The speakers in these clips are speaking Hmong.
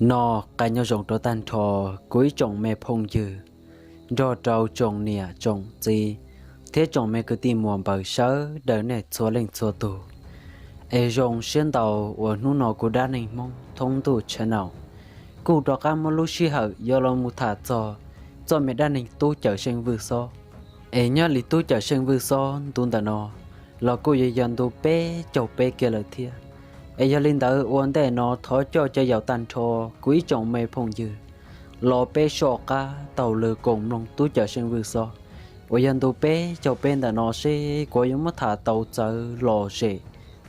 Noj qab nyob zoo rau tag nrho kuv ib tsoom me phooj ywg, nrog rau tsoom niam tsoom txiv thiab tsoom me kwv tij muam npawg sawv daws nej txhua leej txhua tus. Es zoo siab ntau uas hnub no kuv Dab Neeg Hmoob thoob ntuj channel kuj rov qab muab lub sij hawm yuav los mus tham txog txoj me dab neeg Tub Cawm Seej Vwj Xob. Es nyob li Tub Cawm Seej Vwj Xob ntu ntawm no los kuj yuav yog ntu peb caug peb kiag lawm thiab. Es yog li ntawd ua ntej no thov coj cov yaus tag nrho kuv ib tsoom me phooj ywg los peb soj qab taug lw koom mloog Tub Cawm Seej Vwj Xob uas yog ntu peb caug peb ntawm no seb kuv yuav muab tham tau txawv lom zem,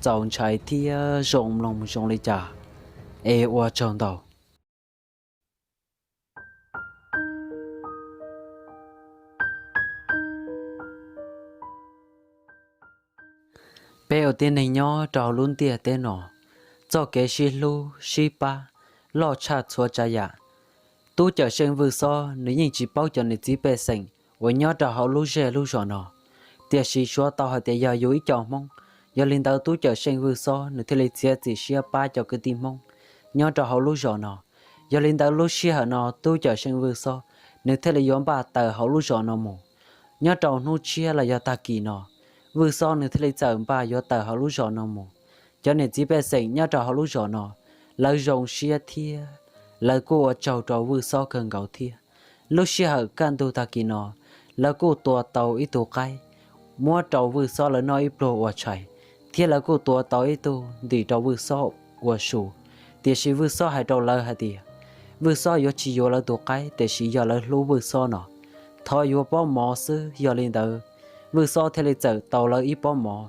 txaus ntshai thiab zoo mloog zoo li cas. Es ua tsaug ntau. Peb ua tib neeg nyob rau hauv lub ntiaj teb no, txoj kev sib hlub sib pab loj tshaj txhua tsav yam. Tub Cawm Seej Vwj Xob nws yeej tsis paub cov niam txiv pej xeem uas nyob rau hauv lub zej lub zos no, tiam sis suav tau hais tias yog yus ib co Hmoob, yog li ntawd Tub Cawm Seej Vwj Xob nws thiaj li txiav txim siab pab cov kwv tij Hmoob nyob rau hauv lub zos no. Yog li ntawd lub sij hawm no Tub Cawm Seej Vwj Xob nws thiaj li yuav npaj tawm hauv lub zos no mus. Nyob rau hnub tshiab los yog tag kis no, Vwj Xob nws thiaj li txawm npaj yuav tawm hauv lub zos no mus. Cov niam txiv pej xeem nyob rau hauv lub zos no, lawv zoo siab thiab lawv kuj ua tsaug rau Vwj Xob kawg nkaus thiab. Lub sij hawm kaj ntug tag kis no, lawv kuj tua tau ib tug qaib muab rau Vwj Xob lawv noj ib pluag ua tshais, thiab lawv kuj tua tau ib tug ntim rau Vwj Xob ua su. Tiam sis Vwj Xob hais rau lawv hais tias, Vwj Xob yuav tsis yuav lawv tus qaib, tiam sis yog lawv hlub Vwj Xob no, thov yuav pob mov xwb. Yog li ntawd, Vwj Xob thiaj li txawm tau lawv ib pob mov.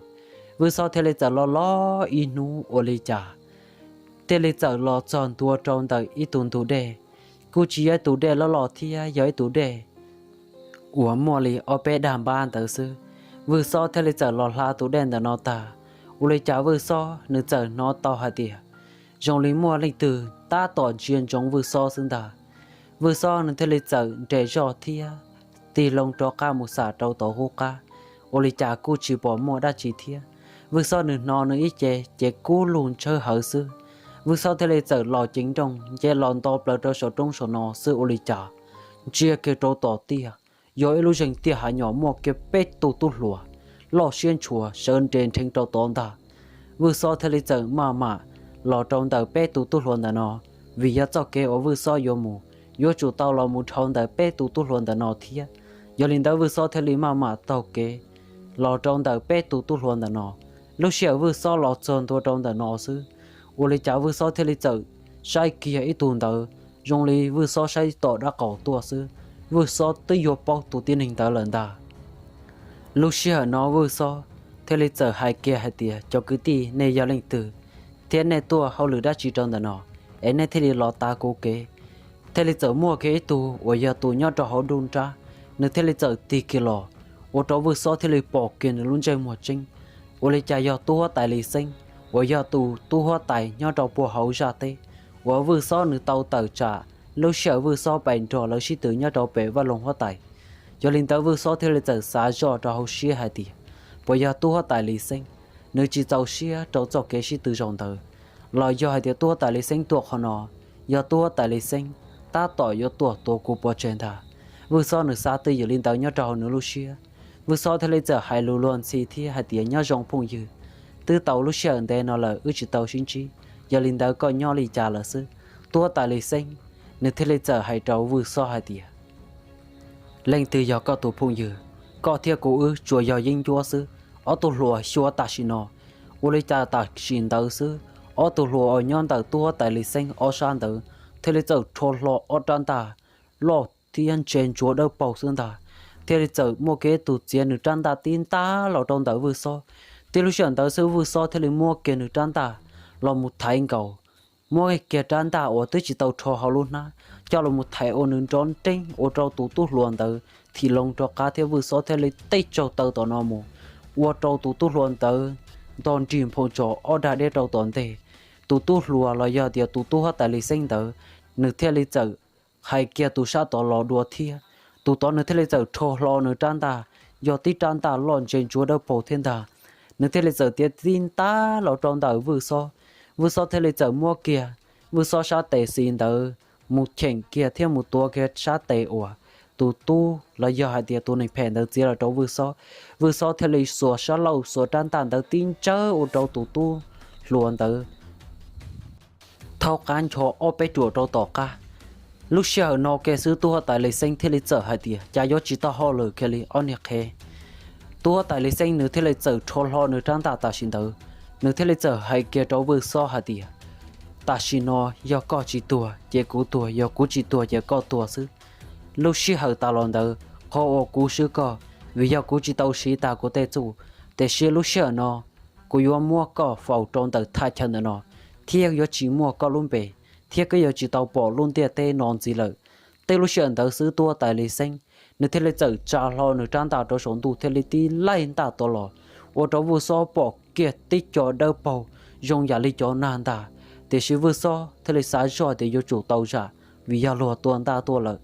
Vwj Xob thiaj li txawm los los ib hnub ua li cas thiaj li txawm los txog ntua rau ntawm ib tug ntug dej, kuj tsis yog ib tug dej loj loj thiab, yog ib tug dej uas muaj li ob peb dag npab ntawd xwb. Vwj Xob thiaj li txawm los hla tus dej ntawm no tag, ua li cas Vwj Xob nws txawm hnov tau hais tias zoo li muaj leej twg tab tom ntsia ntsoov Vwj Xob xwb ntag. Vwj Xob nws thiaj li txawm nres zoj thiab tig loo rov qab mus xam rau tom hub qab, ua li cas kuj tsis pom muaj dab tsi thiab. Vwj Xob nws hnov nws ib ce ces kub lug ntshawb hawv xwb. Vwj Xob thiaj li txawm los ceev nrooj nce los nto plaws rau saum roob saum no xwb, ua li cas ntsia kiag rau tom tiaj, yog ib lub zeeg tiaj hav nyom muaj kiag peb tug tub hluas loj siab ntshua sawv nres nrheev rau tod ntag. Vwj Xob thiaj li txawm maj mam los rau ntawm peb tus tub hluas ntawm no, vim yog txoj kev uas Vwj Xob yuav mus, yuav tsum tau los mus dhau ntawm peb tus tub hluas ntawm no thiab. Yog li ntawd Vwj Xob thiaj li maj mam taug kev los rau ntawm peb tus tub hluas ntawm no. Lub sij hawm Vwj Xob los txog ntua rau ntawm no xwb, ua li cas Vwj Xob thiaj li txawm saib kiag ib tug ntawd zoo li Vwj Xob saib tom dab qaum tuaj xwb, Vwj Xob twb yuav paub tus tib neeg ntawd lawm ntag. Lub sij hawm no Vwj Xob thiaj li txawm hais kiag hais tias, cov kwv tij, nej yog leej twg thiab nej tuaj hauj lwm dab tsi rau ntawm no es nej thiaj li los tav kuv kev? Thiaj li txawm muaj kiag ib tug uas yog tus nyob rau hauv nruab nrab, nws thiaj li txawm tig kiag los, ua rau Vwj Xob thiaj li pom kiag nws lub ntsej muag tseeb, ua li cas yog tub huab tais Lis Xeeb uas yog tus tub huab tais nyob rau puag hauv zaj teb uas Vwj Xob nws tau tawm tsam lub sij hawm Vwj Xob pais nrog lawv sib tw nyob rau pem Vaj Loog Huab Tais. Yog li ntawd Vwj Xob thiaj li txawm xav zoj rau hauv siab hais tias, puas yog tub huab tais Lis Xeeb nws tsis txaus siab rau txoj kev sib tw zaum ntawd, los yog hais tias tub huab tais Lis Xeeb tuaj qhov no, yog tub huab tais Lis Xeeb tab tom yuav tuaj tua kuv pov tseg ntag. Vwj Xob nws xav twj ywm li ntawd nyob rau hauv nws lub siab. Vwj Xob thiaj li txawm hais lus luag ntxhi thiab hais tias, nyob zoo phooj ywg, twb tau lub sij hawm ntev no lawm wb tsis tau sib ntsib, yog li ntawd koj nyob li cas lawm xwb? Tub huab tais Lis Xeeb nws thiaj li txawm hais rau Vwj Xob hais tias, leej twg yog koj tus phooj ywg? Koj thiab kuv wb tsuas yog yeeb ncuab xwb. Ob tug hluas xyuas tam sim no, ua li cas tam sim ntawd xwb, ob tug hluas uas nyob ntawm tub huab tais Lis Xeeb ob sab ntawd thiaj li txawm rho hlo ob rab ntaj loj thiab ntse ntsuav dawb paug xwb ntag, thiaj li txawm muaj kiag tus txiav nws rab ntaj tib ntab los rau ntawm Vwj Xob. Tib lub sij hawm ntawd xwb Vwj Xob thiaj li muab kiag nws rab ntaj los mus thaiv nkaus, muab kiag rab ntaj uas twb tsis tau rho hauv lub hnab coj los mus thaiv ua nws nrov nreeb ua rau tus tub hluas ntawd thim loo rov qab thiab Vwj Xob thiaj li teb tsaug taw tom no mus, ua rau tus tub hluas ntawd nto nrig nphoo tso ob dag deb rau tom ntej. Tus tub hluas los yog tias tus tub huab tais Lis Xeeb ntawd, nws thiaj li txawm hais kiag tus sab tod los dua thiab. Tus tod nws thiaj li txawm rho hlo nws rab ntaj, yog tib rab ntaj loj ntse ntsuav dawb paug thiab ntag. Nws thiaj li txawm tiav tib ntab los rau ntawm Vwj Xob. Vwj Xob thiaj li txawm muab kiag Vwj Xob sab tes xis ntawd mus cheem kiag thiab mus tuav kiag sab tes uas tus tub los yog hais tias tus neeg phem ntawd txiav los rau Vwj Xob. Vwj Xob thiaj li xuas sab laug xuas rab ntaj ntawd tib ntsawb ua rau tus tub hluas ntawd thaub qab ncho ob peb ruam rau tom qab. Lub sij hawm no kiag xwb tub huab tais Lis Xeeb thiaj li txawm hais tias, Cas yuav tsis tau hauj lwm kiag li ob niag qhev. Tub huab tais Lis Xeeb nws thiaj li txawm rho hlo nws rab ntaj tam sim ntawd, nws thiaj li txawm hais kiag rau Vwj Xob hais tias, Tam sim no yog koj tsis tuag ces kuv tuag, yog kuv tsis tuag ces koj tuag xwb. Lub sij hawm tas los ntawd qhov uas kuv swb koj, vim yog kuv tsis tau siv tas kuv tej txuj, tiam sis lub sij hawm no kuv yuav muab koj faus rau ntawm thaj chaw ntawm no, thiab yuav tsis muaj koj lub npe, thiab koj yuav tsis tau pom lub ntiaj teb no ntxiv lawm. Tej lub sij hawm ntawd xwb tub huab tais Lis Xeeb nws thiaj li txawm tsa hlo nws rab ntaj rau saum ntuj thiaj li tib laij ntaj tod los, ua rau Vwj Xob pom kiag tib co dawb paug zoo yam li cov nag ntag. Tiam sis Vwj Xob thiaj li xav zoj tias yuav tsum tau zam, vim yog luag tua ntaj tuaj lawm,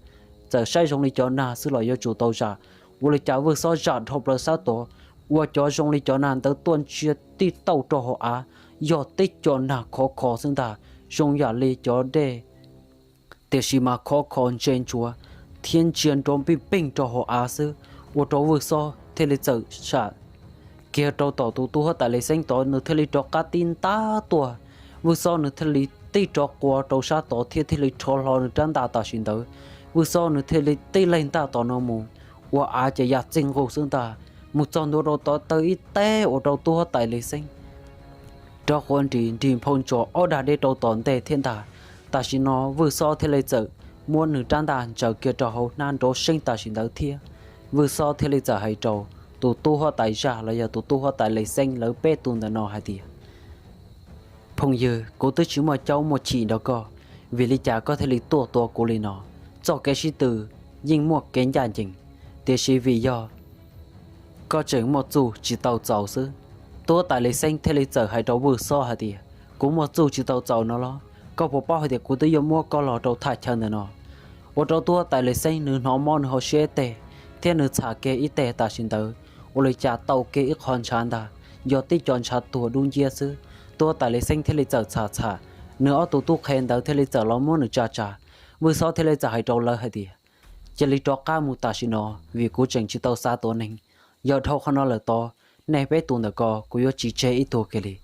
txawm saib zoo li cov nag xwb los yuav tsum tau zam. Ua li cas Vwj Xob zam dhau plaws sab tod, ua cov zoo li cov nag ntawd tuaj ntsia tij tauj rau hauv av, yog tib co nag khov kho xwb ntag, zoo yam li cov dej, tiam sis mas khov kho ntse ntsuav thiab ntsia nrov npij peej rau hauv av xwb, ua rau Vwj Xob thiaj li txawm sam kiag rau tom tus tub huab tais Lis Xeeb tod, nws thiaj li rov qab tib ntab tuaj. Vwj Xob nws thiaj li tib rov qua rau sab tod thiab thiaj li rho hlo nws rab ntaj tam sim ntawd. Vwj Xob nws thiaj li tib laij ntaj tom no mus, ua av ces ya txij nqug xwb ntag, mus txog ntua rau tod taw ib teb ua rau tub huab tais Lis Xeeb rov qua nris nrig nphau ntsos ob dag deb rau tom ntej thiab ntag. Tam sim no Vwj Xob thiaj li txawm muab nws rab ntaj ntsaws kiag rau hauv hnab nrov seeb tam sim ntawd thiab. Vwj Xob thiaj li txawm hais rau tus tub huab tais Zaj los yog tus tub huab tais Lis Xeeb lawv peb tus ntawm no hais tias, Phooj ywg, kuv twb tsis muaj caub muaj chim nrog koj, vim li cas koj thiaj li tuaj tua kuv li no? Txoj kev sib tw yeej muaj kev ncaj ncees, tiam sis vim yog koj tseem muaj txuj tsis tau txaus xwb. Tub huab tais Lis Xeeb thiaj li txawm hais rau Vwj Xob hais tias, Kuv muaj txuj tsis tau txaus no los? Koj puas paub hais tias kuv twb yuav muab koj los rau thaj chaw ntawm no? Ua rau tub huab tais Lis Xeeb nws hnov mob nws hauv siab ib teg, thiab nws txham kiag ib teg tam sim ntawd, ua li cas tau kiag ib qho ntshav ntag, yog tib co ntshav tuag dub nciab xwb. Tub huab tais Lis Xeeb thiaj li txawm txham txham nws ob tug tub qhe ntawd thiaj li txawm los muab nws tsa tsa. Vwj Xob thiaj li txawm hais rau lawv hais tias, Cia li rov qab mus tam sim no, vim kuv tseem tsis tau xav tuav neeg. Yog dhau qhov no lawm tod, nej peb tus ntawm ko kuv yuav tsis tseg ib tug kiag li.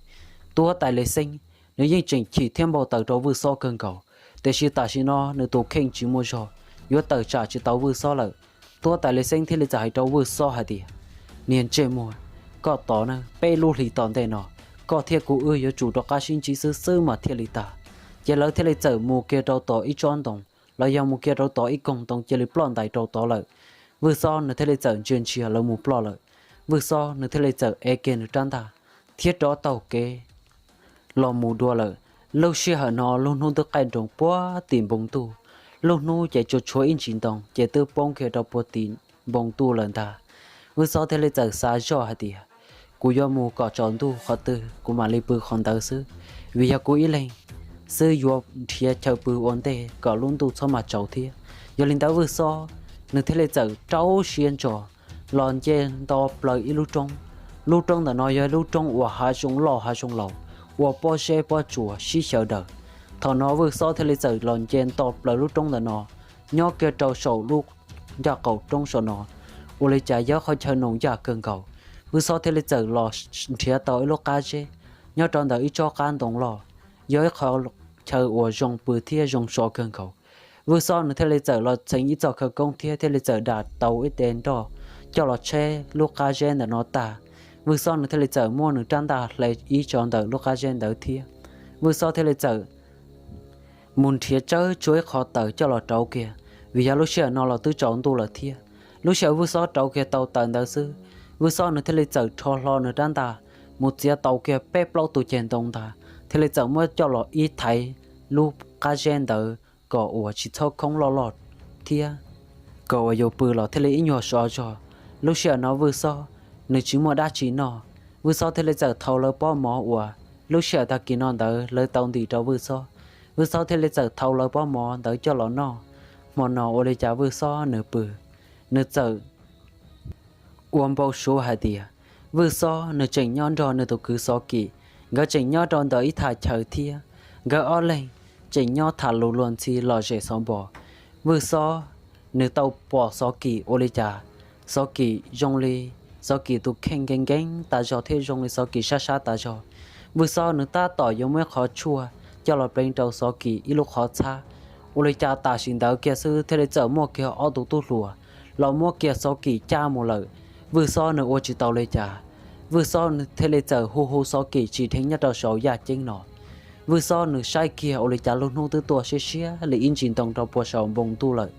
Tub huab tais Lis Xeeb nws yeej tseem chim thiab npau taws rau Vwj Xob kawg nkaus, tiam sis tam sim no nws tus kheej tsis muaj zog, yuav tawm tsam tsis tau Vwj Xob lawm. Tub huab tais Lis Xeeb thiaj li txawm hais rau Vwj Xob hais tias, Niag ntsej muag, koj tos na, peb lub hlis tom ntej no, koj thiab kuv wb yuav tsum rov qab sib ntsib xwb xwb mas thiaj li tag. Ces lawv thiaj li txawm mus kiag rau tom ib tsob ntoo, los yog mus kiag rau tom ib koog ntoo cia li ploj ntais rau tod lawm. Vwj Xob nws thiaj li txawm ntsia ntsia lawv mus ploj lawm. Vwj Xob nws thiaj li txawm ev kiag nws rab ntaj thiab rov taug kev los mus dua lawm. Lub sij hawm no lub hnub twb qaij nroos puag tim npoo ntuj, lub hnub ces tsuas tshuav ib ntsis ntoo ces twb poob kiag rau puag tim npoo ntuj lawm ntag. Vwj Xob thiaj li txawm xav zoj hais tias, Kuv yuav mus kom tsaus ntuj qhov twg kuv mam li pw qhov ntawd xwb, vim yog kuv ib leeg xwb yuav nrhiav chaw pw ua ntej kom lub ntuj txhob mas tsaus thiab. Yog li ntawd Vwj Xob nws thiaj li txawm rau siab ntso los nce nto plaws ib lub roob. Lub roob ntawm no yog ib lub roob uas hav zoov loj hav zoov laus, ua pob zeb pob tsuas sib xyaw daws. Thaum no Vwj Xob thiaj li txawm los nce nto plaws lub roob ntawm no, nyob kiag rau saum lub ncaj qaum roob saum no, ua li cas yog qhov chaw noom yaj kawg nkaus. Vwj Xob thiaj li txawm los nrhiav tau ib lub qab zeb nyob rau ntawm ib tsob qab ntoo loj, yog ib qhov chaw uas zoo pw thiab zoo so kawg nkaus. Vwj Xob nws thiaj li txawm los txheev ib txoj khawv koob thiab thiaj li txawm dam tau ib tes nroj coj los tsheb lub qab zeb ntawm no tag. Vwj Xob nws thiaj li txawm muab nws rab ntaj hle ib tso ntawm lub qab zeb ntawd thiab. Vwj Xob thiaj li txawm mus nrhiav tsawb tsuag ib qho taws coj los rauv kiag, vim yog lub sij hawm no los twb tsaus ntuj lawm thiab. Lub sij hawm Vwj Xob rauv kiag tau taws ntawd xwb, Vwj Xob nws thiaj li txawm rho hlo nws rab ntaj mus txiav tau kiag peb plaub tus ceg ntoo ntag, thiaj li txawm muab coj los ib thaiv lub qab zeb ntawd kom uas tsis txhob khoob loj loj thiab kom uas yus pw los thiaj li ib nyuag sov zog. Lub sij hawm no Vwj Xob nws tsis muaj dab tsi noj, Vwj Xob thiaj li txawm thau lawv pob mov uas lub sij hawm tag kis no ntawd lawv tau ntim rau Vwj Xob. Vwj Xob thiaj li txawm thau lawv pob mov ntawd coj los noj. Hmo no ua li cas Vwj Xob nws pw, nws txawm ua npau suav hais tias Vwj Xob nws tseem nyob nrog nws tus kwv Xov Kim, nkawd tseem nyob rau ntawm ib thaj chaw thiab. Nkawd ob leeg tseem nyob tham lus luag ntxhi lom zem xov npos. Vwj Xob nws tau pom Xov Kim ua li cas, Xov Kim zoo li, Xov Kim tus kheej nkees nkees tas zog thiab zoo li Xov Kim sab sab tas zog. Vwj Xob nws tab tom yuav muab ib qho tshuaj coj los pleev rau Xov Kim ib lub qhov txhab. Ua li cas tam sim ntawd kiag xwb thiaj li txawm muaj kiag ob tug tub hluas los muab kiag Xov Kim cab mus lawm. Vwj Xob nws ua tsis tau li cas, Vwj Xob nws thiaj li txawm hu hu Xov Kim tsis dheev nyob rau saum yaj ceeb no. Vwj Xob nws saib kiag ua li cas lub hnub twb tuaj siab siab li ib ntsis ntoo rau puag saum npoo ntuj lawm.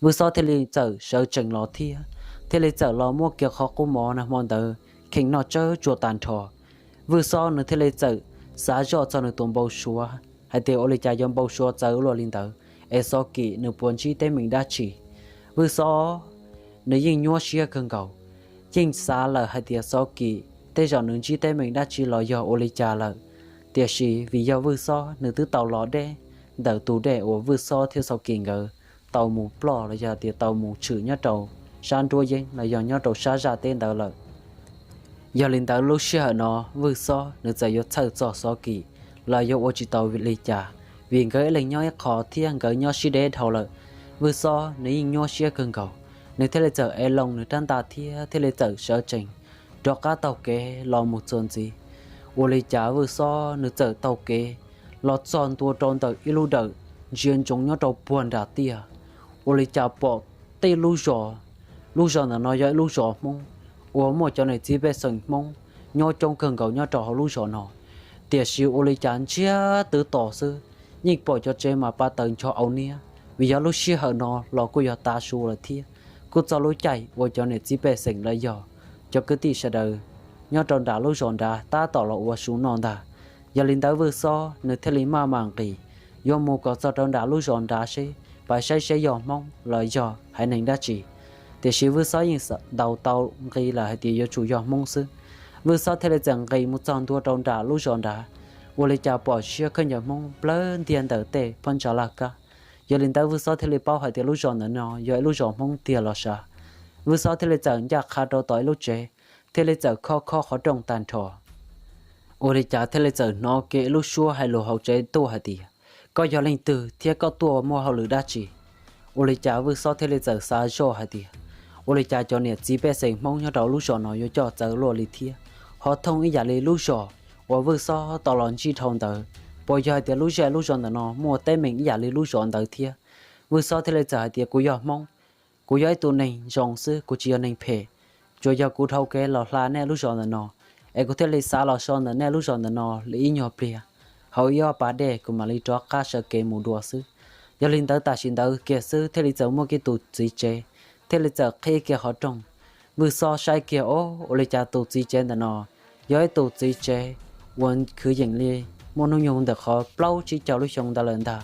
Vwj Xob thiaj li txawm sawv tsees los thiab, thiaj li txawm los muab kiag qhov qub mov nag hmo ntawd kheev noj tsawb tsuag tag nrho. Vwj Xob nws thiaj li txawm xav zoj txog nws tus npau suav hais tias ua li cas yuav npau suav txawv luaj li ntawd, es Xov Kim nws puas ntsib teeb meem dab tsi. Vwj Xob nws yeej nyuaj siab kawg nkaus, yeej xav lawm hais tias Xov Kim tej zaum nws ntsib teeb meem dab tsi los yog ua li cas lawm. Tiam sis vim yog Vwj Xob nws twb tau los deb ntawm tus dej uas Vwj Xob thiab Xov Kim nkawd tau mus ploj los yog tias tau mus tshwm nyob rau sab nruab yeeb los yog nyob rau sab zaj teb ntawd lawm. Yog li ntawd lub sij hawm no Vwj Xob nws txawm yuav txhawj txog Xov Kim los yuav ua tsis tau li cas, vim nkawd ib leeg nyob ib qho thiab nkawd nyob sib deb dhau lawm. Vwj Xob nws yeej nyuaj siab kawg nkaus, nws thiaj li txawm ev loo nws rab ntaj thiab thiaj li txawm sawv tsees rov qab taug kev los mus txuas ntxiv. Ua li cas Vwj Xob nws txawm taug kev los txog ntua rau ntawm ib lub dawm ntsia ntsoov nyob rau puag nram tiaj. Ua li cas pom tej lub zos, lub zos ntawm no yog ib lub zos Hmoob uas muaj cov niam txiv pej xeem Hmoob nyob coob kawg nkaus nyob rau hauv lub zos no. Tiam sis ua li cas ntsiag twv tos xwb, yeej pom cov tsev mas pa taws ncho au niab, vim yog lub sij hawm no los kuj yog tav su lawm thiab, kuj txog lub caij uas cov niam txiv pej xeem los yog cov kwv tij sawv daws nyob rau nram lub zos nrad tab tom los ua su noj ntag. Yog li ntawd Vwj Xob nws thiaj li maj mam nqis, yuav mus kom txog rau nram lub zos nrad seb, pais saib seb yog Hmoob los yog haiv neeg dab tsi. Tiam sis Vwj Xob yeej ntaus tau nqi lawm hais tias yuav tsum yog Hmoob xwb. Vwj Xob thiaj li txawm nqis mus txog ntua rau nram lub zos nrad, ua li cas pom siab khaub ncaws Hmoob plawg ntiag ntawm tej phab ntsa laj kab. Yog li ntawd Vwj Xob thiaj li paub hais tias lub zos ntawm no yog ib lub zos Hmoob tiag los sav. Vwj Xob thiaj li txawm ncaj qha rau tom ib lub tsev, thiaj li txawm khob khob qhov rooj tag nrho. Ua li cas thiaj li txawm hnov kiag ib lub suab hais lus hauv tsev tuaj hais tias, koj yog leej twg thiab koj tuaj muaj hauj lwm dab tsi? Ua li cas Vwj Xob thiaj li txawm xav zoj hais tias, ua li cas cov niam txiv pej xeem Hmoob nyob rau lub zos no yuav coj txawv luaj li thiab? Ho thooj ib yam li lub zos uas Vwj Xob tau los ntsib dhau ntawd, puas yog hais tias lub zej lub zos ntawm no muaj teeb meem ib yam li lub zos ntawd thiab? Vwj Xob thiaj li txawm hais tias, kuv yog Hmoob, kuv yog ib tug neeg zoo xwb, kuv tsis yog neeg phem. Tsuas yog kuv dhau kev los hla nej lub zos ntawm no, es kuv thiaj li xav los so ntawm nej lub zos ntawm no li ib nyuag pliag, hauv ib ob pas dej kuv mam li rov qab sawv kev mus dua xwb. Yog li ntawd tam sim ntawd kiag xwb thiaj li txawm muaj kiag tus txiv tsev thiaj li txawm qhib kiag qhov rooj. Vwj Xob saib kiag, o, ua li cas tus txiv tsev ntawm no yog ib tus txiv tsev uas kwv yees li muaj hnub nyoog ntawm qhov plaub tsib caug lub xyoo ntawd lawm ntag,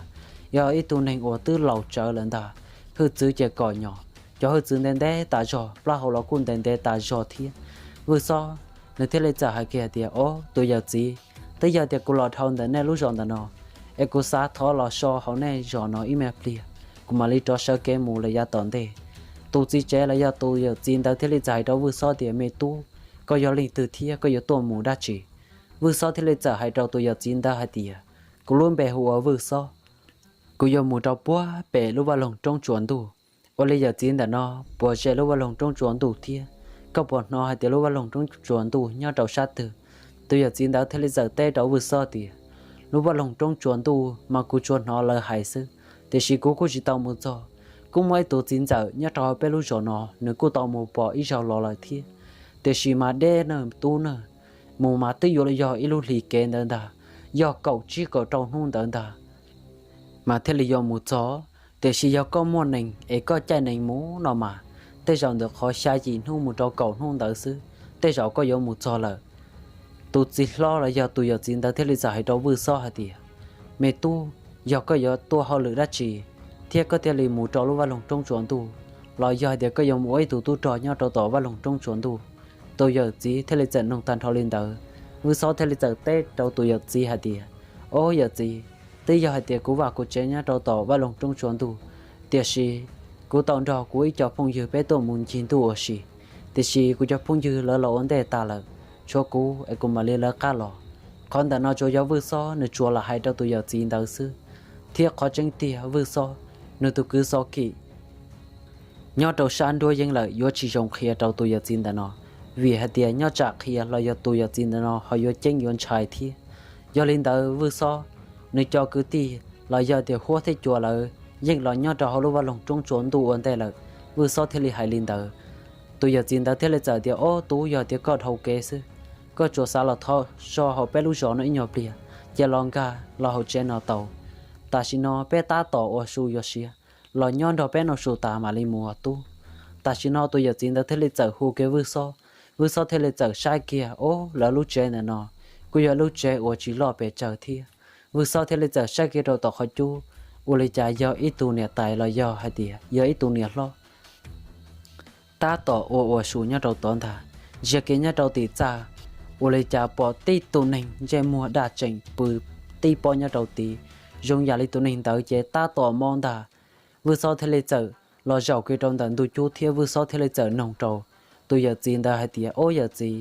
yog ib tug neeg uas twb laus tsawv lawm ntag, hwj txwv ces kom nyom, cov hwj txwv ntev ntev tas zog, plaub hau los kuj ntev ntev tas zog thiab. Vwj Xob nws thiaj li txawm hais kiag hais tias, o, tus yawm txiv, twb yog tias kuv los dhau ntawm nej lub zos ntawm no, es kuv xav thov los so hauv nej zos no ib me pliag, kuv mam li rov sawv kev mus lawm yav tom ntej. Tus txiv tsev los yog tus yawm txiv ntawd thiaj li txawm hais rau Vwj Xob tias, me tub, koj yog leej twg thiab koj yuav tuaj mus dab tsi? Vwj Xob thiaj li txawm hais rau tus yawm txiv ntawd hais tias, kuv lub npe hu ua Vwj Xob, kuv yuav mus rau puag pem lub vaj loog roob tsuas ntuj. Ua li yawm txiv ntawm no puas ze lub vaj loog roob tsuas ntuj thiab? Koj puas hnov hais tias lub vaj loog roob tsuas ntuj nyob rau sab twg? Tus yawm txiv ntawd thiaj li txawm teb rau Vwj Xob tias, lub vaj loog roob tsuas ntuj mas kuv tsuas hnov lawv hais xwb, tiam sis kuv kuj tsis tau mus txog. Kuj muaj ib tus txiv ntxawm nyob rau hauv peb lub zos no, nws kuj tau mus pom ib zaug los lawm thiab, tiam sis mas deb na tub na, mus mas twb yuav yog ib lub hlis kev ntawd ntag, yog kaum tsib kaum rau hnub ntawd ntag mas thiaj li yuav mus txog. Tiam sis yog koj muaj nees es koj caij nees mus no mas, tej zaum ntawm qhov xya yim hnub mus rau kaum hnub ntawd xwb, tej zaum koj yuav mus txog lawm. Tus txiv hlob los yog tus yawm txiv ntawd thiaj li txawm hais rau Vwj Xob hais tias, me tub, yog koj yuav tuaj hauj lwm dab tsi thiab koj thiaj li mus rau lub vaj loog roob tsuas ntuj, los yog hais tias koj yuav mus ua ib tug tub rog nyob rau tom vaj loog roob tsuas ntuj? Tus yawm txiv thiaj li txawm nug tag nrho li ntawd. Vwj Xob thiaj li txawm teb rau tus yawm txiv hais tias, o yawm txiv, twb yog hais tias kuv vaj kuv tsev nyob rau tom vaj loog roob tsuas ntuj, tiam sis kuv tau nrog kuv ib co phooj ywg peb tuaj mus ncig ntuj ua si, tiam sis kuv cov phooj ywg lawv los ua ntej tas lawm, tshuav kuv es kuv mam li lawv qab los. Qhov ntawm no tsuas yog Vwj Xob nws tsuas lam hais rau tus yawm txiv ntawd xwb. Thiab qhov tseeb tiag Vwj Xob, nws tus kwv Xov Kim nyob rau sab nruab yeeb lawm yuav tsis zoo qhia rau tus yawm txiv ntawm no, vim hais tias nyob tsam qhia los yog tus yawm txiv ntawm no ho yuav ceeb yuav ntshai thiab. Yog li ntawd Vwj Xob nws cov kwv tij los yog tias huab thiab cua lawv yeej los nyob rau hauv lub vaj loog roob tsuas ntuj ua ntej lawm, Vwj Xob thiaj li hais li ntawd. Tus yawm txiv ntawd thiaj li txawm tias, Ob tub, yog tias koj dhau kev xwb, koj tsuas xav los thov so hauv peb lub zos no ib nyuag pliag, ces los nkag los hauv tsev no tau. Tam sim no peb tab tom ua su yuav siav, los nyob nrog peb noj su tas mam li mus os tub. Tam sim no tus yawm txiv ntawd thiaj li txawm hu kiag Vwj Xob, Vwj Xob thiaj li txawm saib kiag, ob, lawv lub tsev ntawm no kuj yog lub tsev uas tsis loj pes tsawg thiab. Vwj Xob thiaj li txawm saib kiag rau tom qhov cub, ua li cas yog ib tug niam tais los yog hais tias yog ib tug niam hlob tab tom ua ua su nyob rau tod ntag. Ntsia kiag nyob rau tim txaj, ua li cas pom tib tug neeg ntsej muag daj tseem pw tib pob nyob rau tid, zoo yam li tus neeg ntawd ces tab tom mob ntag. Vwj Xob thiaj li txawm los zaum kiag rau ntawm ntug cub thiab Vwj Xob thiaj li txawm noog rau tus yawm txiv ntawd hais tias, Ob yawm txiv,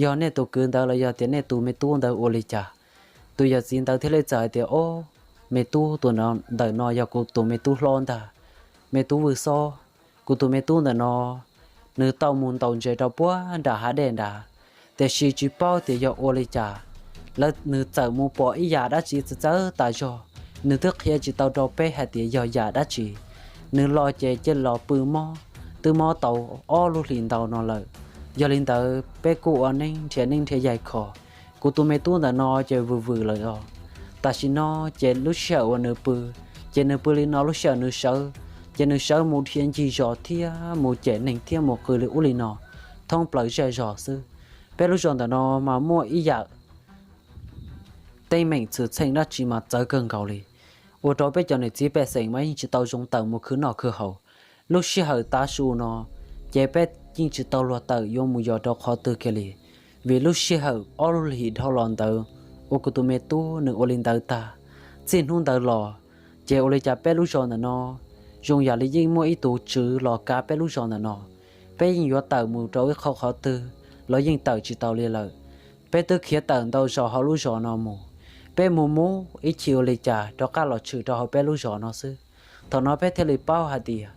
yog nej tus kwv ntawd los yog tias nej tus me tub ntawd ua li cas? Tus yawm txiv ntawd thiaj li txawm hais tias, Ob, me tub, tus ntawm no yog kuv tus me tub hlob ntag, me tub Vwj Xob. Kuv tus me tub ntawm no nws tau mus ntaus ntses rau puag nram hav dej nrad, tiam sis tsis paub tias yog ua li cas lawv, nws txawm mus pom ib yam dab tsi txawv txawv tas zog. Nws twb qhia tsis tau rau peb hais tias yog yam dab tsi. Nws los ces cia li los pw mob, twb mob tau ob lub hlis ntau no lawm. Yog li ntawd peb kuj ua neeb nrhiav neeb nrhiav yaig kho, kuv tus me tub ntawm no ces vwm vwm lawm os. Tam sim no ces lub sij hawm uas nws pw, ces nws pw li no, lub sij hawm nws sawv, ces nws sawv mus dhia ncig zos thiab mus cem neeg thiab mus qw li ub li no thoob plaws zej zos xwb. Peb lub zos ntawm no mas muaj ib yam teeb meem txhwm txheej dab tsi mas txawv kawg nkaus li, ua rau peb cov niam txiv pej xeem mas yeej tsis tau zoo tawm mus khwv noj khwv haus. Lub sij hawm tav su no ces peb yeej tsis tau luag tawm yuav mus yos rau qhov twg kiag li, vim lub sij hawm ob lub hlis dhau los ntawd uas kuv tus me tub nws ua li ntawd tag, txij hnub ntawd los ces ua li cas peb lub zos ntawm no zoo yam li yeej muaj ib tus tswv los kav peb lub zos ntawm no. Peb yeej yuav tawm mus rau ib qho qhov twg los yeej tawm tsis tau li lawm. Peb twb khiav tawm ntau zaus hauv lub zos no mus, peb mus mus ib chim ua li cas rov qab los tshwm rau hauv peb lub zos no xwb. Thaum no peb thiaj li paub hais tias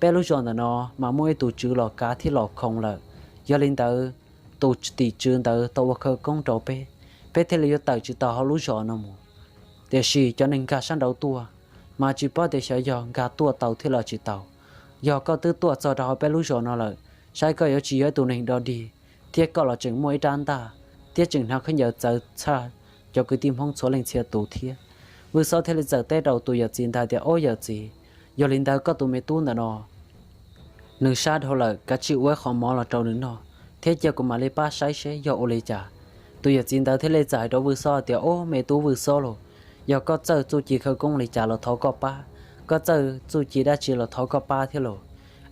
peb lub zos ntawm no mas muaj ib tus tswv los kav thiab los khoo lawm. Yog li ntawd, tus tim tswv ntawd tau ua khawv koob rau peb, peb thiaj li yuav tawm tsis tau hauv lub zos no mus. Tiam sis cov neeg nkag sab nraud tuaj mas tsis paub tias xyov yog nkag tuaj tau thiab los tsis tau. Yog koj twb tuaj txog rau hauv peb lub zos no lawm, saib koj yuav tsis yog ib tug neeg dog dig, thiab koj los tseem muaj ib rab ntaj, thiab tseem hnav khaub ncaws txawv tshaj cov kwv tij Hmoob txhua leej txhia tus thiab. Vwj Xob thiaj li txawm teb rau tus yawm txiv ntawd tias, Ob yawm txiv, yog li ntawd koj tus me tub ntawm no nws sab dhau lawm, kav tsij ua ib qho mov los rau nws noj, thiab cia kuv mam li pab saib seb yog ua li cas. Tus yawm txiv ntawd thiaj li txawm hais rau Vwj Xob tias, Ob me tub Vwj Xob lauj, yog koj txawj txuj ci khawv koob li cas los thov koj pab, koj txawj txuj ci dab tsi los thov koj pab thiab lauj.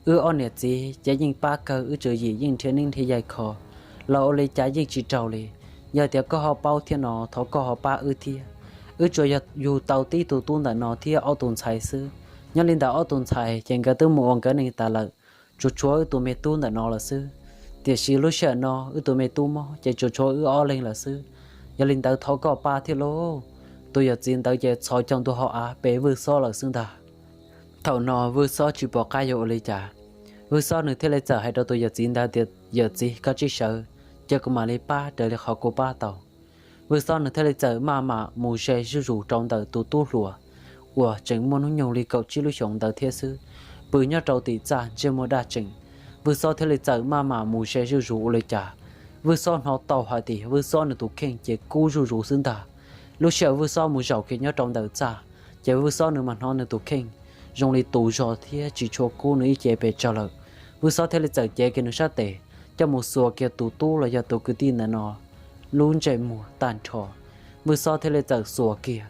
Wb ob niam txiv ces yeej pab kawg, wb tswv yim yeej nrhiav neeb nrhiav yaig kho los ua li cas yeej tsis raug li. Yog tias koj ho paub thiab no thov koj ho pab wb thiab. Wb tsuas yog yug tau tib tug tub ntawm no thiab ob tug ntxhais xwb. Nyob li ntawm ob tug ntxhais ces nkawd twb mus ua nkawd neej tas lawm, tsuas tshuav wb tus me tub ntawm no lawm xwb. Tiam sis lub sij hawm no wb tus me tub mob ces tsuas tshuav wb ob leeg lawm xwb. Yog li ntawd thov koj pab thiab lauj. Tus yawm txiv ntawd ces txhos caug ntua hauv av pe Vwj Xob lawm xwb ntag. Thaum no Vwj Xob tsis pom qab yuav ua li cas. Vwj Xob nws thiaj li txawm hais rau tus yawm txiv ntawd tias, Yawm txiv, koj txhob sawv, cia kuv mam li pab raws li qhov kuv pab tau. Vwj Xob nws thiaj li txawm maj mam mus ze zuj zus rau ntawm tus tub hluas uas tseem muaj hnub nyoog li kaum tsib lub xyoos ntawd thiab xwb, pw nyob rau tim txaj ntsej muag daj tseem. Vwj Xob thiaj li txawm maj mam mus ze zuj zus ua li cas, Vwj Xob hnov tau hais tias Vwj Xob nws tus kheej ces kub zuj zus xwb ntag. Lub sij hawm Vwj Xob mus zaum kiag nyob rau ntawm txaj, ces Vwj Xob nws mas hnov nws tus kheej zoo li tus zog thiab tsis tshua kub nws ib ce pes tsawg lawm. Vwj Xob thiaj li txawm cev kiag nws sab tes coj mus xuas kiag tus tub los yog tus kwv tij ntawm no lub ntsej muag tag nrho. Vwj Xob thiaj li txawm xuas kiag,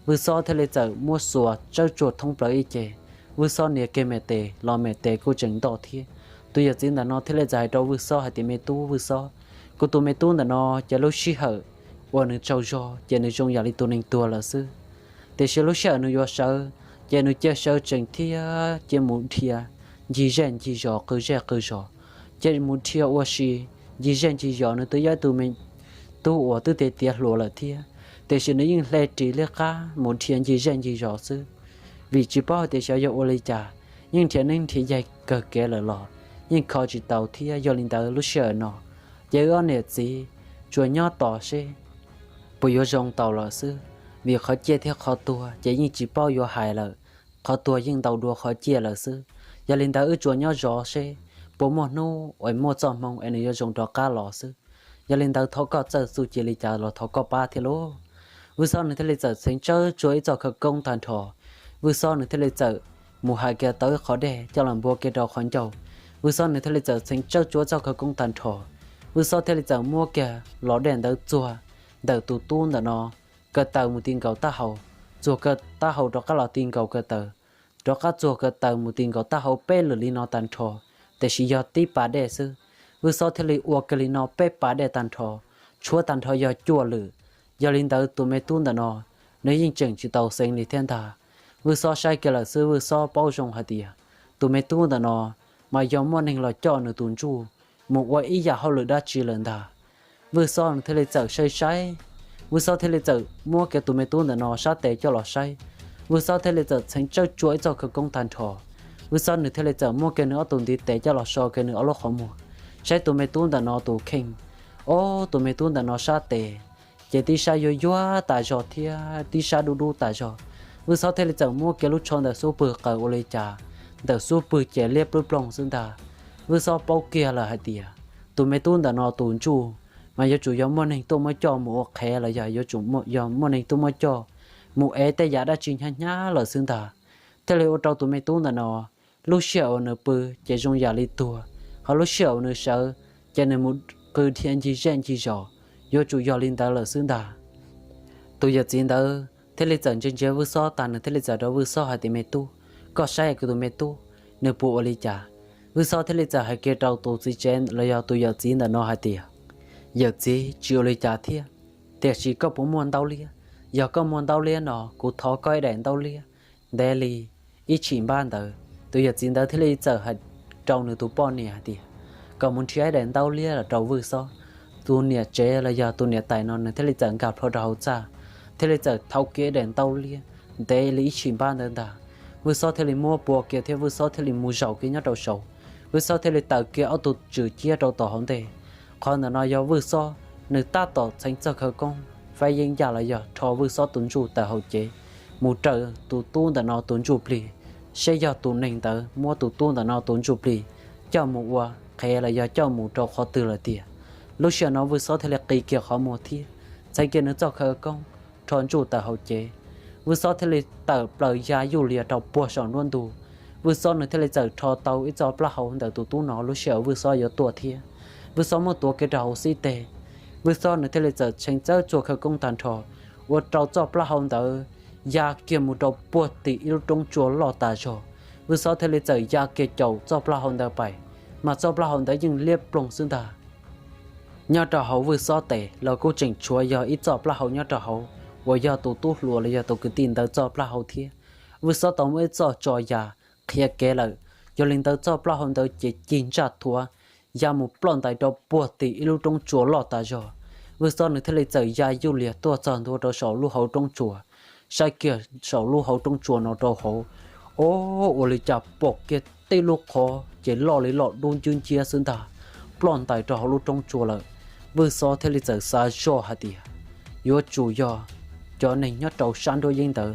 Vwj Xob thiaj li txawm muab xuas tsawb tsuag thoob plaws ib ce. Vwj Xob nias kiag me tes los me tes kuj tseem ntoj thiab. Tus yawm txiv ntawm no thiaj li txawm hais rau Vwj Xob hais tias, Me tub Vwj Xob, kuv tus me tub ntawm no ces lub sij hawm uas nws tsaug zog ces nws zoo yam li tus neeg tuag lawm xwb. Tiam sis lub sij hawm nws yuav sawv, ces nws cia sawv tsees thiab cia mus dhia ncig zej ncig zos qw zej qw zos, cia mus dhia ua si ncig zej ncig zos. Nws twb yog ib tug me tub uas twb tiav tiav hluas lawm thiab, tiam sis nws yeej hle ris liab qab mus nrhiav ncig zej ncig zos xwb, vim tsis paub hais tias xyov yog ua li cas, yeej nrhiav neeb nrhiav yaig kawg kev lawm los yeej kho tsis tau thiab. Yog li ntawd lub sij hawm no ces wb ob niam txiv tsuas nyob tos seb puas yuav zoo tau lawm xwb, vim qhov ciaj thiab qhov tuag ces yeej tsis paub yuav hais lawm, qhov tuag yeej ntau dua qhov ciaj lawm xwb. Yog li ntawd wb tsuas nyob zov seb puas muaj hnub uas muaj txoj hmoo es nws yuav zoo rov qab los xwb. Yog li ntawd thov koj txawj txuj ci li cas los thov koj pab thiab lauj. Vwj Xob nws thiaj li txawm txheev tsawb tsuag ib txoj khawv koob tag nrho. Vwj Xob nws thiaj li txawm mus hais kiag tau ib qho dej coj los npuav kiag rau qhov ncauj. Vwj Xob nws thiaj li txawm txheev tsawb tsuag ib txoj khawv koob tag nrho. Vwj Xob thiaj li txawm muab kiag los dej ntawd txuag ntawm tus tub ntawm no ko taw mus ti nkaus taub hau, txuag ko taw taub hau rov qab los ti nkaus ko taw, rov qab txuag ko taw mus ti nkaus taub hau peb lwm li no tag nrho, tiam sis yog tib pas dej xwb. Vwj Xob thiaj li ua kiag li no peb pas dej tag nrho, tshuav tag nrho yog cuaj lwm. Yog li ntawd tus me tub ntawm no nws yeej tseem tsis tau xeev li thiab ntag. Vwj Xob saib kiag lawm xwb Vwj Xob paub zoo hais tias tus me tub ntawm no mas yog muaj neeg los coj nws tus ntsuj mus ua ib yam hauj lwm dab tsi lawm ntag. Vwj Xob nws thiaj li txawm saib saib, Vwj Xob thiaj li txawm muab kiag tus me tub ntawm no sab tes coj los saib. Vwj Xob thiaj li txawm txheev tsawb tsuag ib txoj khawv koob tag nrho. Vwj Xob nws thiaj li txawm muab kiag nws ob tug ntiv tes coj los so kiag nws ob lub qhov muag, saib tus me tub ntawm no tus kheej. Ob, tus me tub ntawm no sab tes ces tib sab yuag yuag tas zog thiab tib sab dub dub tas zog. Vwj Xob thiaj li txawm muab kiag lub tsho ntawm xub pwg qaws ua li cas ntawm xub pwg ces liab ploog ploog xwb ntag. Vwj Xob paub kiag lawm hais tias tus me tub ntawm no tus ntsuj mas yuav tsum yog muaj neeg tuaj muab coj mus ua qhev los yog yuav tsum yog muaj neeg tuaj muab coj mus ev tej yam dab tsi hnyav hnyav lawm xwb ntag. Thiaj li ua rau tus me tub ntawm no lub sij hawm uas nws pw ces zoo yam li tuag, ho lub sij hawm uas nws sawv ces nws mus qw dhia ncig zej ncig zos, yuav tsum yog li ntawd lawm xwb ntag. Tus yawm txiv ntawd thiaj li txawm ntsia ntsia Vwj Xob tas nws thiaj li txawm rau Vwj Xob hais tias, Me tub, koj saib tus me tub nws puas ua li cas? Vwj Xob thiaj li txawm hais kiag rau tus txiv tsev los yog tus yawm txiv ntawm no hais tias, Yawm txiv, tsis ua li cas thiab, tiam sis koj puas muaj ntaub liab? Yog koj muaj ntaub liab no kuv thov koj ib daim ntaub liab ntev li ib tshim npab ntawd. Tus yawm txiv ntawd thiaj li txawm hais rau nws tus poj niam hais tias kom mus nrhiav ib daim ntaub liab los rau Vwj Xob. Tus niam tsev los yog tus niam tais no nws thiaj li txawm nkag plho rau hauv txaj, thiaj li txawm thau kiag ib daim ntaub liab ntev li ib tshim npab ntawd ntag. Vwj Xob thiaj li muab pua kiag thiab Vwj Xob thiaj li mus zaum kiag nyob rau saud. Vwj Xob thiaj li taws kiag ob tug tswm ciab rau tom hauv ntej. Qhov ntawm no yog Vwj Xob nws tab tom txheev txoj khawv koob faib yeeb yaj los yog rho Vwj Xob tus ntsuj tawm hauv cev mus raws tus tub ntawm no tus ntsuj plig, seb yog tus neeg ntawd muab tus tub ntawm no tus ntsuj plig coj mus ua qhev los yog coj mus rau qhov twg lawm tiag. Lub sij hawm no Vwj Xob thiaj li qi kiag qhov muag thiab txheev kiag nws txoj khawv koob rho ntsuj tawm hauv cev. Vwj Xob thiaj li tawm plaws ya yuj lias rau puag saum nruab ntug. Vwj Xob nws thiaj li txawm rho tau ib txoj plaub hau ntawm tus tub no lub sij hawm Vwj Xob yuav tuaj thiab. Vwj Xob muab tuav kiag rau hauv xib teg. Vwj Xob nws thiaj li txawm tshee txawb txuag khawv koob tag nrho, ua rau txoj plaub hau ntawd ya kiag mus rau puag tim ib lub roob tsua loj tas zog. Vwj Xob thiaj li txawm ya kiag caum txoj plaub hau ntawd pais, mas txoj plaub hau ntawd yeej liab ploog xwb ntag. Nyob rau hauv Vwj Xob tes los kuj tseem tshuav yog ib txoj plaub hau nyob rau hauv uas yog tus tub hluas los yog tus kwv tij ntawd txoj plaub hau thiab. Vwj Xob tau muab ib txoj tso ya qhia kev lawm, yog li ntawd txoj plaub hau ntawd ces cig ntsaj thuav ya mus ploj ntais rau puag tim ib lub roob tsua loj tas zog. Vwj Xob nws thiaj li txawm ya yuj lias tuaj txog ntua rau saum lub hauv roob tsua, saib kiag saum lub hauv roob tsua no rau hauv, o, ua li cas pom kiag tej lub qhov ces loj li loj dub ncwb nciab xwb ntag, ploj ntais rau hauv lub roob tsua lawm. Vwj Xob thiaj li txawm xav zoj hais tias yuav tsum yog cov neeg nyob rau sab nruab yeeb ntawd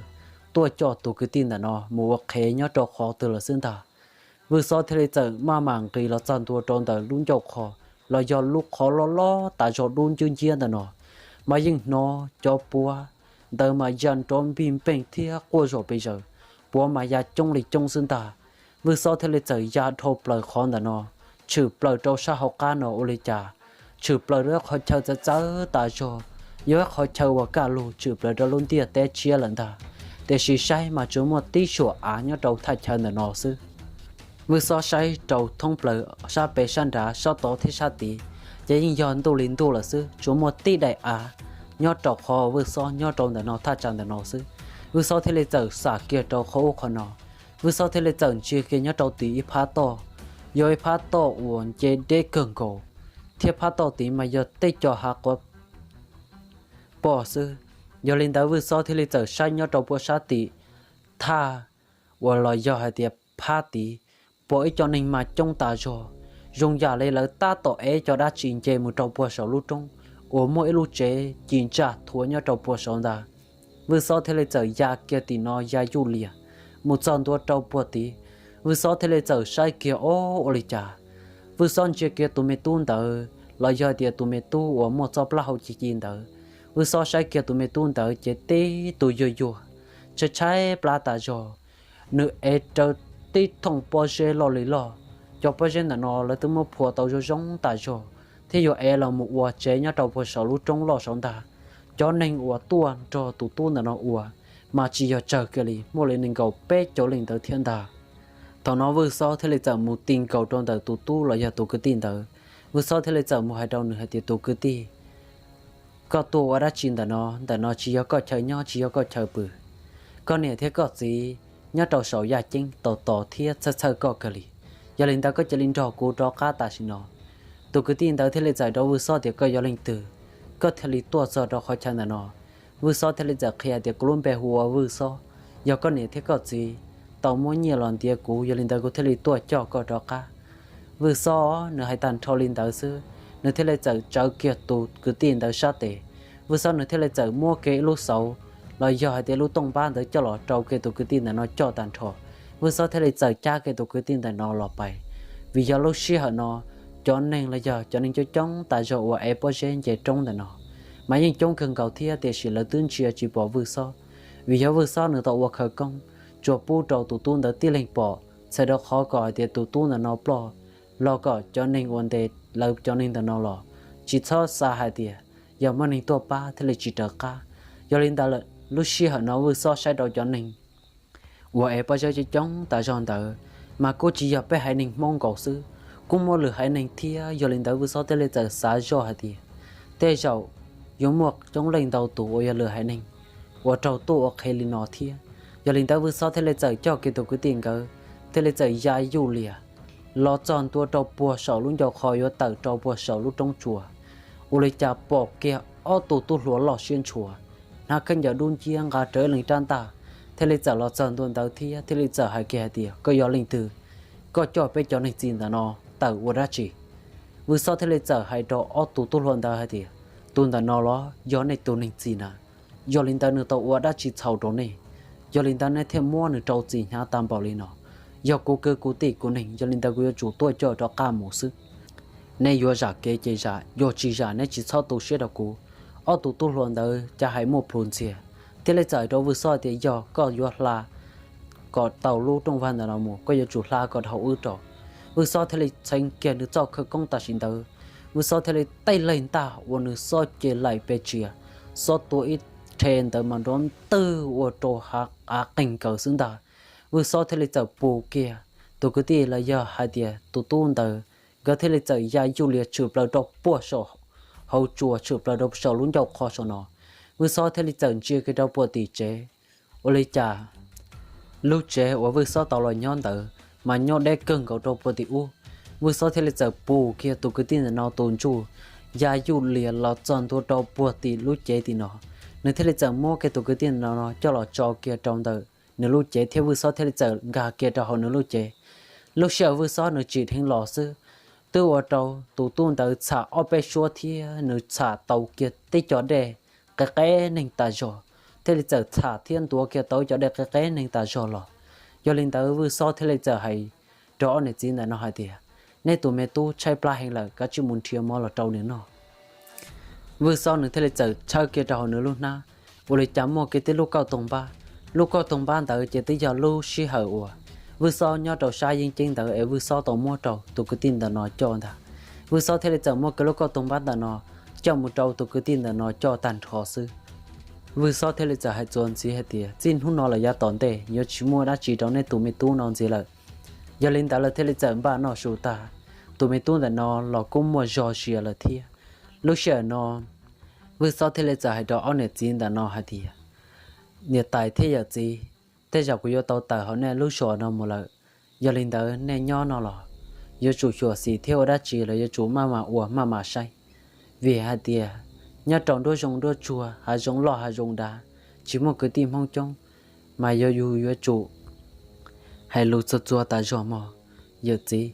tuaj coj tus kwv tij ntawm no mus ua qhev nyob rau qhov twg lawm xwb ntag. Vwj Xob thiaj li txawm maj mam nqis los txog ntua rau ntawm lub ncauj qhov los yog lub qhov loj loj tas zog dub ncwb nciab ntawm no, mas yeej hnov cov puav ntawd mas ya nrov npij npeej thiab quaj zom pes zaws, puav mas ya coob li coob xwb ntag. Vwj Xob thiaj li txawm ya dhau plaws qhov ntawm no, tshwm plaws rau sab hauv qab no ua li cas tshwm plaws rau ib qhov chaw txawv txawv tas zog, yog ib qhov chaw uas kaj lug tshwm plaws rau lub ntiaj teb tshiab lawm ntag. Tiam sis saib mas tsuas muaj tib suam av nyob rau thaj chaw ntawm no xwb. Vwj Xob saib rau thoob plaws sab pem sab nrad sab tod thiab sab tid, ces yeej yog ntuj li ntuj lawm xwb, tsuas muaj tib daim av nyob rau qhov Vwj Xob nyob rau ntawm no thaj tsam ntawm no xwb. Vwj Xob thiaj li txawm xam kiag rau qhov ub qhov no, Vwj Xob thiaj li txawm ntsia kiag nyob rau tim ib phab toj, yog ib phab toj uas nce deb kawg nkaus, thiab phab toj tid mas yog tej co hav quav poj xwb. Yog li ntawd Vwj Xob thiaj li txawm saib nyob rau puag sab tim thaj uas los yog hais tias phab tid, pom ib co neeg mas coob tas zog, zoo yam li lawv tab tom ev cov dab tsi nce mus rau puag saum lub roob uas muaj ib lub tsev ci ntsaj thuav nyob rau puag saud ntag. Vwj Xob thiaj li txawm ya kiag tim no ya yuj lias mus txog ntua rau puag tid. Vwj Xob thiaj li txawm saib kiag, ob, ua li cas? Vwj Xob ntsia kiag tus me tub ntawd los yog tias tus me tub uas muaj txoj plaub hau ci ci ntawd. Vwj Xob saib kiag tus me tub ntawd ces tib tug yuag yuag, tshaib tshaib plab tas zog. Nws ev rawv tib thooj pob zeb loj li loj. Cov pob zeb ntawm no lawv twb muab phua tau zoo zoo tas zog thiab yuav ev los mus ua tsev nyob rau puag saum lub roob loj saud ntag. Cov neeg uas tuaj nrog tus tub ntawm no ua mas tsis yog tsawg kiag li, muaj li nees nkaum peb caug leej ntawd thiab ntag. Thaum no Vwj Xob thiaj li txawm mus ti nkaus rau ntawm tus tub los yog tus kwv tij ntawd. Vwj Xob thiaj li txawm mus hais rau nws hais tias, tus kwv tij, koj tuaj ua dab tsi ntawm no? Ntawm no tsis yog koj chaw nyob, tsis yog koj chaw pw. Koj niam thiab koj txiv nyob rau saum yaj ceeb tos tos thiab txhawj txhawj koj kawg li. Yog li ntawd koj cia li nrog kuv rov qab tam sim no. Tus kwv tij ntawd thiaj li txawm rau Vwj Xob tias, koj yog leej twg, koj thiaj li tuaj txog rau qhov chaw ntawm no? Vwj Xob thiaj li txawm qhia tias, kuv lub npe hu ua Vwj Xob, yog koj niam thiab koj txiv tau muab nyiaj los ntiav kuv, yog li ntawd kuv thiaj li tuaj coj koj rov qab. Vwj Xob nws hais tag nrho li ntawd xwb, nws thiaj li txawm tsawv kiag tus kwv tij ntawd sab tes. Vwj Xob nws thiaj li txawm muab kiag ib lub xauv los yog hais tias lub tooj npab ntawd coj los rau kiag tus kwv tij ntawm no coj tag nrho. Vwj Xob thiaj li txawm cab kiag tus kwv tij ntawm no los pais, vim yog lub sij hawm no cov neeg los yog cov neeg coob coob tas zog uas ev pob zeb nce roob ntawm no mas yeej coob kawg nkaus thiab, tiam sis lawv twb ntsia tsis pom Vwj Xob, vim yog Vwj Xob nws tau ua khawv koob tsuas pub rau tus tub ntawd tib leeg pom, txhawm rau qhov kom hais tias tus tub ntawm no ploj, los kom cov neeg uas ntes lawv cov neeg ntawm no los tsis txhob xav hais tias yog muaj neeg tuaj pab thiaj li tsis raws qab. Yog li ntawd lub sij hawm no Vwj Xob saib rau cov neeg uas ev pob zeb coob coob tas zog ntawd mas kuj tsis yog peb haiv neeg Hmoob nkaus xwb, kuj muaj lwm haiv neeg thiab. Yog li ntawd Vwj Xob thiaj li txawm xav zoj hais tias tej zaum yuav muaj coob leej ntau tus uas yog lwm haiv neeg uas raug tuaj ua qhev li no thiab. Yog li ntawd Vwj Xob thiaj li txawm coj kiag tus kwv tij nkawd thiaj li txawm ya yuj lias los txog ntua rau puag saum lub ncauj qhov yuav tawm rau puag saum lub roob tsua. Ua li cas pom kiag ob tug tub hluas loj siab ntshua hnav khaub ncaws dub nciab nqa rawv ib leeg rab ntaj thiaj li txawm los txog ntua ntawd thiab thiaj li txawm hais kiag hais tias, koj yog leej twg? Koj coj peb cov neeg txi ntawm no tawm ua dab tsi? Vwj Xob thiaj li txawm hais rau ob tug tub hluas ntawd hais tias, tus ntawm no los yog nej tus neeg txi na, yog li ntawd nws tau ua dab tsi txhaum rau nej, yog li ntawd nej thiaj muab nws rau txim hnyav tag npaum li no. Yog kuv kwv kuv tij kuv neeg, yog li ntawd kuv yuav tsum tuaj coj rov qab mus xwb. Nej yuav zam kev ces zam, yuav tsis zam neb tsis txhob tu siab rau kuv. Ob tug tub hluas ntawd cas hais muaj plhus ntxiag, thiaj li txawm hais rau Vwj Xob tias, yog koj yuav hla kom tau lub rooj vag ntawm no mus, koj yuav tsum hla kom dhau wb rau. Vwj Xob thiaj li txheev kiag nws txoj khawv koob tam sim ntawd, Vwj Xob thiaj li tej leeg ntaj uas nws xob ce laim pes tsias, xob tua ib rhe ntawd mas nrov ntwg ua rau hav av qeeg nkaus xwb ntag. Vwj Xob thiaj li txawm pus kiag tus kwv tij los yog hais tias tus tub ntawd, nkawd thiaj li txawm ya yuj lias tshwm plaws rau puag saum hauv tsua, tshwm plaws rau saum lub ncauj qhov saum no. Vwj Xob thiaj li txawm ntsia kiag rau puag tim tsev. Ua li cas lub tsev uas Vwj Xob tau los nyob ntawd mas nyob deb kawg nkaus rau puag tim ub. Vwj Xob thiaj li txawm pus kiag tus kwv tij ntawm no tus ntsuj, ya yuj lias los txog ntua rau puag tim lub cev tim no. Nws thiaj li txawm muab kiag tus kwv tij ntawm no coj los tso kiag rau ntawm nws lub cev thiab Vwj Xob thiaj li txawm nkag kiag rau hauv nws lub cev. Lub sij hawm Vwj Xob nws tsim dheev los xwb, twb ua rau tus tub ntawd txham ob peb suab thiab nws txham tau kiag tib co dej qe qe neeg tas zog, thiaj li txawm txham thiab ntuav kiag tau ib co dej qe qe neeg tas zog los. Yog li ntawd Vwj Xob thiaj li txawm hais rau ob niam txiv ntawm no hais tias, neb tus me tub tshaib plab heev lawm, kav tsij mus nrhiav mov los rau nws noj. Vwj Xob nws thiaj li txawm tshawb kiag rau hauv nws lub hnab, ua li cas muaj kiag tib lub kauj toog npab. Lub kauj toog npab ntawd ces twb yog lub sij hawm uas Vwj Xob nyob rau sab yeeb ceeb ntawd es Vwj Xob tau muab rau tus kwv tij ntawm no coj ntag. Vwj Xob thiaj li txawm muab kiag lub kauj toog npab ntawm no coj mus rau tus kwv tij ntawm no coj tag nrho xwb. Vwj Xob thiaj li txawm hais txuas ntxiv hais tias, txij hnub no lawm yav tom ntej yuav tsis muaj dab tsi rau neb tus me tub no ntxiv lawm. Yog li ntawd lawv thiaj li txawm npaj noj su tag, tus me tub ntawm no los kuj muaj zog sia lawm thiab. Lub sij hawm no Vwj Xob thiaj li txawm hais rau ob niam txiv ntawm no hais tias, niam tais thiab yawm txiv, tej zaum kuv yuav tau tawm hauv nej lub zos no mus lawm. Yog li ntawd nej nyob no los yuav tsum xyuam xim thiab ua dab tsi los yuav tsum maj mam ua maj mam saib, vim hais tias Nyob rau nruab zoov nruab tsuag, hav zoov loj hav zoov dav, tsis muaj kwv tij Hmoob coob, mas yog yus yuav tsum hais lus txuag txuag tas zog mog yawm txiv.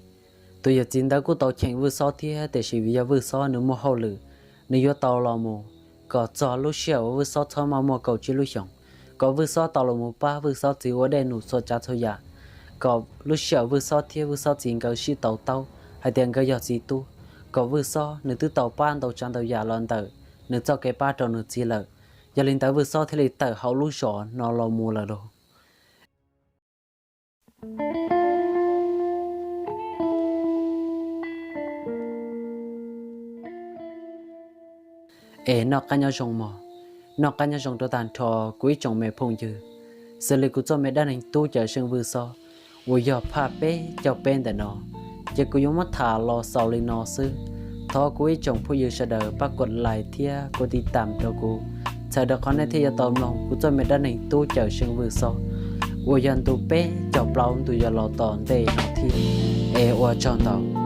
Tus yawm txiv ntawd kuj tau cheem Vwj Xob thiab, tiam sis vim yog Vwj Xob nws muaj hauj lwm, nws yuav tau los mus kom txog lub sij hawm uas Vwj Xob txhob maj muaj kaum tsib lub xyoos, kom Vwj Xob tau los mus pab Vwj Xob txiv ua dej num txhua tsav txhua yam, kom lub sij hawm Vwj Xob thiab Vwj Xob txiv nkawd sib to taub hais tias nkawd yog txiv tub, kom Vwj Xob nws twb tau pab ntau tsav ntau yam los ntawm nws txoj kev pab rau nws txiv lawm. Yog li ntawd Vwj Xob thiaj li tawm hauv lub zos no los mus lawm lauj. Es noj qab nyob zoo mog, noj qab nyob zoo rau tag nrho kuv ib tsoom me phooj ywg, xws li kuv txoj me dab neeg Tub Cawm Seej Vwj Xob uas yog phaj peb caug peb ntawm no, ces kuv yuav muab tham los xaus li no xwb. Thov kuv ib tsoom phooj ywg sawv daws pab kos like thiab kos tiv tam rau kuv, txhawm rau qhov nej thiaj yuav tau mloog kuv txoj me dab neeg Tub Cawm Seej Vwj Xob uas yog ntu peb caug plaub ntu yog los tom ntej no thiab. Es ua tsaug ntau.